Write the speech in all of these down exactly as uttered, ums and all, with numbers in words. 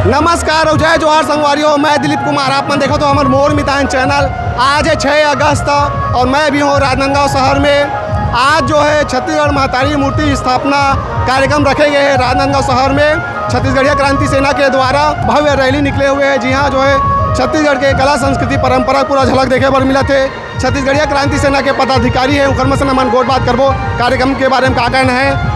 नमस्कार और जय जोहार संगवारी हो, मैं दिलीप कुमार, आप मन देखत हो हमर मोर मितान चैनल। आज है छः अगस्त और मैं भी हूँ राजनांदगांव शहर में। आज जो है छत्तीसगढ़ महतारी मूर्ति स्थापना कार्यक्रम रखे गए हैं राजनांदगांव शहर में। छत्तीसगढ़िया क्रांति सेना के द्वारा भव्य रैली निकले हुए हैं। जी हाँ, जो है छत्तीसगढ़ के कला संस्कृति परंपरा पूरा झलक देखे बर मिलत है। छत्तीसगढ़िया क्रांति सेना के पदाधिकारी है, उखर मन से हमन गोठ बात करबो, कार्यक्रम के बारे में का कहना है।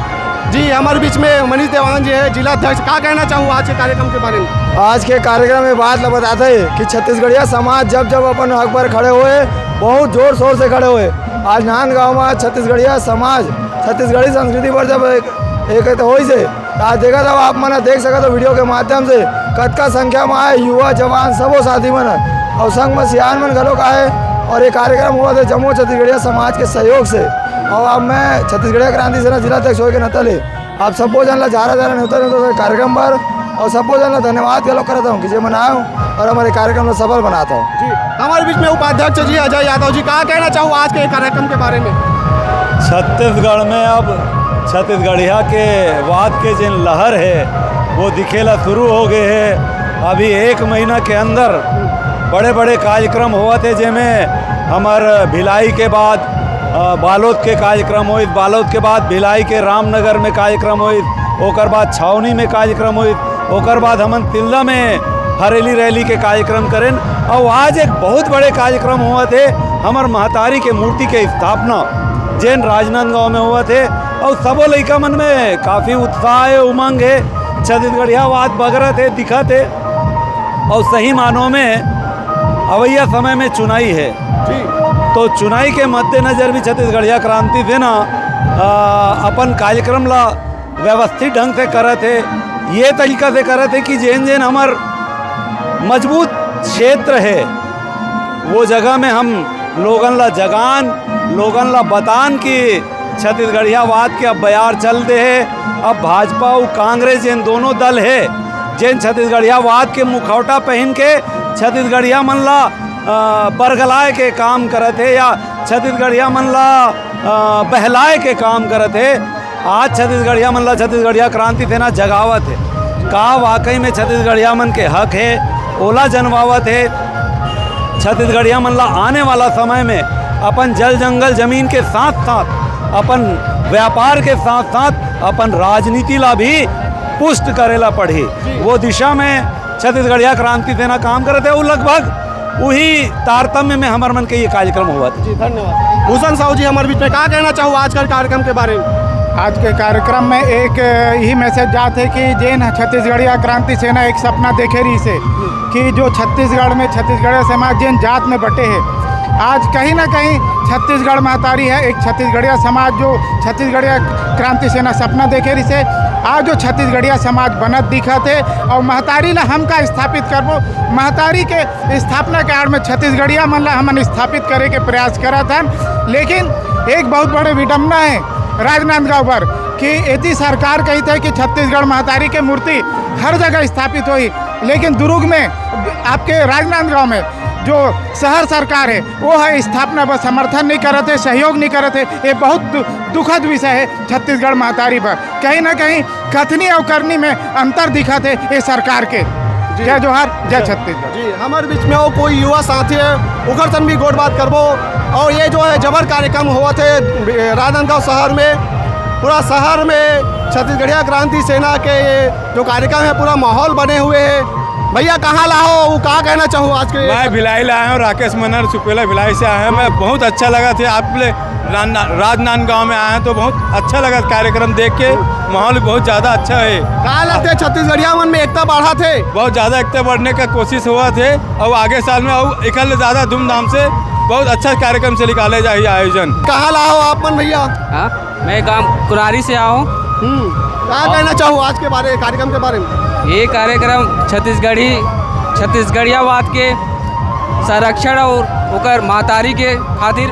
जी, हमारे बीच में मनीष देवांगन जी है, जिला अध्यक्ष, का कहना चाहू आज के कार्यक्रम के बारे में? आज के कार्यक्रम में बात ल बताते हैं कि छत्तीसगढ़िया समाज जब जब अपन हक पर खड़े हुए, बहुत जोर शोर से खड़े हुए। आज नांदगांव में छत्तीसगढ़िया समाज, छत्तीसगढ़ी संस्कृति पर जब एक, एक होइस हे, आज देखत हव, आप मन ह देख सकत हो वीडियो के माध्यम से, कतका संख्या में आए युवा, जवान, सबो साथी मन ह। अउ संग में सियान मन घलोक आए। अउ ये कार्यक्रम होवत हे जम्मो छत्तीसगढ़िया समाज के सहयोग से। अउ अब मैं छत्तीसगढ़िया क्रांति सेना जिला अध्यक्ष होए के नाता ले आप सब्बो झन ला जारा जारा नेवता नेवता कार्यक्रम बर, अउ सब्बो झन ला धन्यवाद घलोक करत हूँ कि जे मन आए हो अउ हमर ये कार्यक्रम ला सफल बनात हो। जी, हमारे बीच में उपाध्यक्ष जी अजय यादव जी, का कहना चाहू आज के कार्यक्रम के बारे में? छत्तीसगढ़ में अब छत्तीसगढ़िया के वाद के जेन लहर हे, वो दिखेला शुरू हो गए हे। अभी एक महीना के अंदर बड़े-बड़े कार्यक्रम होवत हे, जेमे हमर भिलाई के बाद, अ, बालोद के कार्यक्रम होइस, बालोद के बाद भिलाई के रामनगर में कार्यक्रम होइस, ओकर बाद छावनी में कार्यक्रम होइस, ओकर बाद हमन तिल्दा में हरेली रैली के कार्यक्रम करेन। अउ आज एक बहुत बड़े कार्यक्रम होवत हे, हमर महतारी के मूर्ति के स्थापना, जेन राजनांदगांव में होवत हे। अउ सबो लइका मन में काफी उत्साह हे, उमंग हे, छत्तीसगढ़िया वाद बगरत हे, दिखत हे। अउ सही मानों में अवइया समय में चुनाई हे, जी। तो चुनाई के मद्देनजर भी छत्तीसगढ़िया क्रांति सेना, अ, अपन कार्यक्रम ला व्यवस्थित ढंग से करत हे, ये तरीका से करत हे कि जेन जेन हमर मजबूत क्षेत्र हे, वो जगह में हम लोगन ला जगान, लोगन ला बतान कि छत्तीसगढ़ियावाद के अब बयार चल दे हे। अब भाजपा अउ कांग्रेस जेन दोनों दल हे, जेन छत्तीसगढ़ियावाद के मुखौटा पहिन के छत्तीसगढ़िया मन ला, अ, बरगलाए के काम करत हे या छत्तीसगढ़िया मन ला, अ, बहलाए के काम करत हे, आज छत्तीसगढ़िया मन ला छत्तीसगढ़िया क्रांति सेना जगावत हे। का वाकई में छत्तीसगढ़िया मन के हक हे, ओला जनवावत हे। छत्तीसगढ़िया मन ला आने वाला समय में अपन जल जंगल जमीन के साथ साथ अपन व्यापार के साथ साथ अपन राजनीति ला भी पुष्ट करेला पड़ही। जी। वो दिशा में छत्तीसगढ़िया क्रांति सेना काम करत हे। वो लगभग उही तारतम्य में हमर मन के ये कार्यक्रम होवत हे। जी, धन्यवाद। भूषण साहू जी, हमारे बीच में का कहना चाहू आज के कार्यक्रम के बारे में? आज के कार्यक्रम में एक यही मैसेज जात हे कि जेन छत्तीसगढ़िया क्रांति सेना एक सपना देखे रहिस हे कि जो छत्तीसगढ़ में छत्तीसगढ़िया समाज जेन जात में बटे हे, आज कहीं ना कहीं छत्तीसगढ़ महतारी हे, एक छत्तीसगढ़िया समाज जो छत्तीसगढ़िया क्रांति सेना सपना देखे रहिस हे, आज जो छत्तीसगढ़िया समाज बनत दिखत हे। अउ महतारी ला हम का स्थापित करबो, महतारी के स्थापना के आड़ में छत्तीसगढ़िया मन ला हमन स्थापित करे के प्रयास करत हन। लेकिन एक बहुत बड़े विडम्बना हे राजनांदगांव बर कि एती सरकार कहिथे कि छत्तीसगढ़ महतारी के मूर्ति हर जगह स्थापित होही, लेकिन दुर्ग में, आपके राजनांदगांव में जो शहर सरकार हे, वो हे स्थापना बर समर्थन नहीं करत हे, सहयोग नहीं करत हे। ये बहुत दु-, दुखद विषय हे छत्तीसगढ़ महतारी बर। कहीं ना कहीं कथनी अउ करनी में अंतर दिखत हे ये सरकार के। जी। जय जोहार, जय जी। छत्तीसगढ़। जी, हमारे बीच में वो कोई युवा साथी हे, उखर सन भी गोठ बात करबो। अउ ये जो हे जबर कार्यक्रम होवत हे राजनांदगांव शहर में, पूरा शहर में छत्तीसगढ़िया क्रांति सेना के ये जो कार्यक्रम हे, पूरा माहौल बने हुए हे। भैया, कहाँ ला हो, वो का कहना चाहू आज के? मैं भिलाई ला आया हूँ, राकेश मनहर सुपेला भिलाई से आया हूँ। मैं बहुत अच्छा लगत हे आप ले रान-, राजनांदगांव में आए हैं तो बहुत अच्छा लगा कार्यक्रम देख के, माहौल बहुत ज्यादा अच्छा हे। का लगथे छत्तीसगढ़िया मन में एकता बढ़त हे? बहुत ज्यादा एकता बढ़ने का कोशिश होवत हे अउ आगे साल में अउ एकर ले ज्यादा धूमधाम से बहुत अच्छा कार्यक्रम से निकाले जाही आयोजन। कहाँ ला हो आप मन भैया? हाँ, मैं गांव कुरारी से आया हूँ। हम्म, का और कहना चाहू आज के बारे, कार्यक्रम के बारे में? ये कार्यक्रम छत्तीसगढ़ी, छत्तीसगढ़ियावाद के संरक्षण और ओकर महतारी के खातिर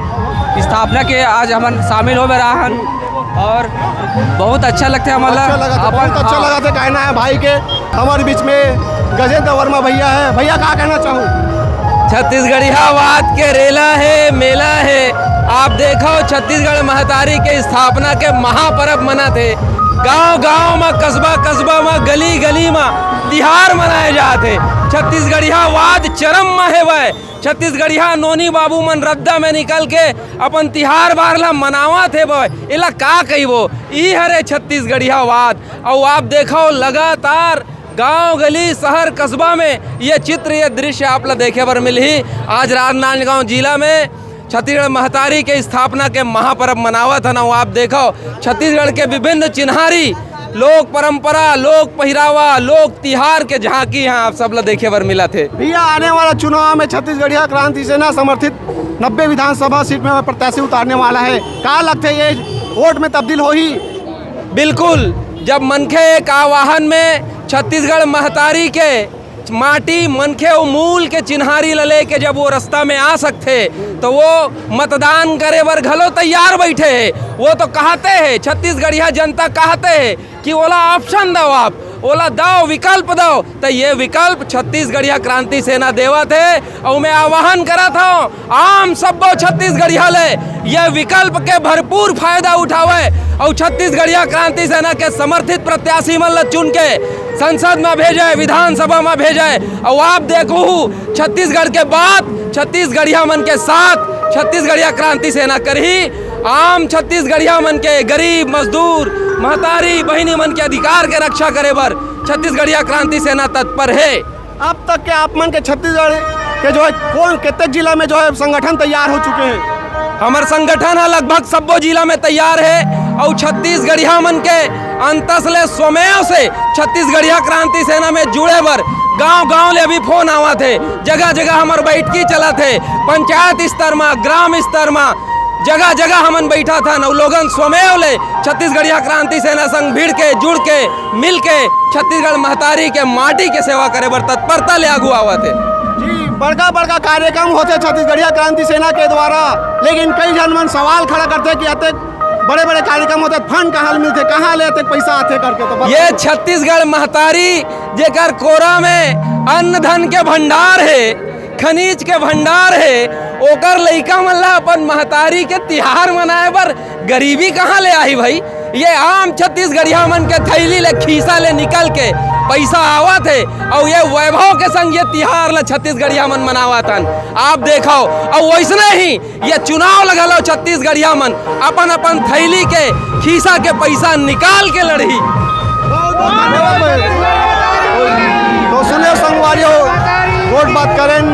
स्थापना के आज हमन शामिल होवे रहा हन और बहुत अच्छा लगथे हमन ला। अच्छा लगा था, अपन, बहुत अच्छा हाँ। लगा था कहना है भाई के। हमारे बीच में गजेंद्र वर्मा भैया है। भैया, का कहना चाहू? छत्तीसगढ़ियावाद के रेला हे, मेला हे। आप देखो, छत्तीसगढ़ महतारी के स्थापना के महापर्व मनत हे। गांव-गांव म, कस्बा-कस्बा म, गली-गली म तिहार मनाए जात हे। छत्तीसगढ़ियावाद चरम म हेवय। छत्तीसगढ़िया नोनी बाबू मन रद्दा में निकल के अपन तिहार बार ला मनावत हेवय। एला का कहिबो? ई हरे छत्तीसगढ़ियावाद। अउ आप देखव, लगातार गांव, गली, शहर, कस्बा में ये चित्र, ये दृश्य आप ला देखे बर मिलही। आज राजनांदगांव जिला में छत्तीसगढ़ महतारी के स्थापना के महापर्व मनावत हन। अउ आप देखव, छत्तीसगढ़ के विभिन्न चिन्हारी, लोक परंपरा, लोक पहिरावा, लोक तिहार के झांकी ह आप सब ला देखे बर मिलत हे। भैया, आने वाला चुनाव में छत्तीसगढ़िया क्रांति सेना समर्थित नब्बे विधानसभा सीट में प्रत्याशी उतारने वाला है, का लगथे, ये वोट में तब्दील होही? बिल्कुल, जब मनखे एक आवाहन में छत्तीसगढ़ महतारी के माटी, मनखे अउ मूल के चिन्हारी ल लेके जब वो रास्ता में आ सकथे, तो वो मतदान करे बर घलो तैयार बैठे हे। वो तो कहते हे, छत्तीसगढ़िया जनता कहते हे कि ओला ऑप्शन दव, आप ओला दव, विकल्प दव। त ये विकल्प छत्तीसगढ़िया क्रांति सेना देवत हे। अउ मैं आह्वान करत हंव, आम सब्बो छत्तीसगढ़िया ले ये विकल्प के भरपूर फायदा उठावय अउ छत्तीसगढ़िया क्रांति सेना के समर्थित प्रत्याशी मन ल चुन के संसद म भेजय, विधानसभा म भेजय। अउ आप देखहू, छत्तीसगढ़ के बात छत्तीसगढ़िया मन के साथ छत्तीसगढ़िया क्रांति सेना करही। आम छत्तीसगढ़िया मन के, गरीब, मजदूर, महतारी, बहिनी मन के अधिकार के रक्षा करे बर छत्तीसगढ़िया क्रांति सेना तत्पर हे। अब तक के आप मन के छत्तीसगढ़ के जो है कौन, कितने जिला में जो है संगठन तैयार हो चुके हैं? हमर संगठन ह लगभग सब्बो जिला में तैयार हे अउ छत्तीसगढ़िया मन के अंतस ले स्वमेव से छत्तीसगढ़िया क्रांति सेना में जुड़े बर गांव-गांव ले अभी फोन आवत हे, जगह-जगह हमर बैठकी चलत हे, पंचायत स्तर म, ग्राम स्तर म, जगह-जगह हमन बैठत हन अउ लोगन स्वमेव ले छत्तीसगढ़िया क्रांति सेना संग भिड़ के, जुड़ के, मिल के छत्तीसगढ़ महतारी के माटी के सेवा करे बर तत्परता ले आगू आवत हे। जी, बड़का-बड़का कार्यक्रम होथे छत्तीसगढ़िया क्रांति सेना के द्वारा, लेकिन कई झन मन सवाल खड़ा करथे कि अतेक बड़े-बड़े कार्यक्रम होथे, फंड कहाँ ले मिलथे, कहाँ ले अतेक पैसा आथे करके। तो ये छत्तीसगढ़ महतारी, जेकर कोरा में अन्न धन के भंडार हे, खनिज के भंडार हे, ओकर लइका मन ला अपन महतारी के तिहार मनाए बर गरीबी कहाँ ले आही भाई? ये आम छत्तीसगढ़िया मन के थैली ले, खीसा ले निकल के पैसा आवत हे, अउ ये वैभव के संग ये तिहार ला छत्तीसगढ़िया मन मनावत हन। आप देखव, अउ वैसने ही ये चुनाव ल घलो छत्तीसगढ़िया मन अपन अपन थैली के, खीसा के पैसा निकाल के लड़ही। बहुत बहुत धन्यवाद भाई। तो सुने संगवारी हो, गोठ बात करेन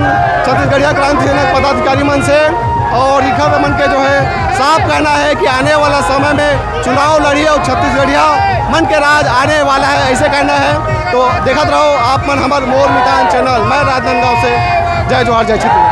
छत्तीसगढ़िया क्रांति सेना के पदाधिकारी मन से, अउ इखर मन के जो है साफ कहना है कि आने वाला समय में चुनाव लड़ही अउ छत्तीसगढ़िया मन के राज आने वाला है, ऐसे कहना है। तो देखत रहो आप मन हमर मोर मितान चैनल। मैं राजनांदगांव से जय जोहार, जय छत्तीसगढ़।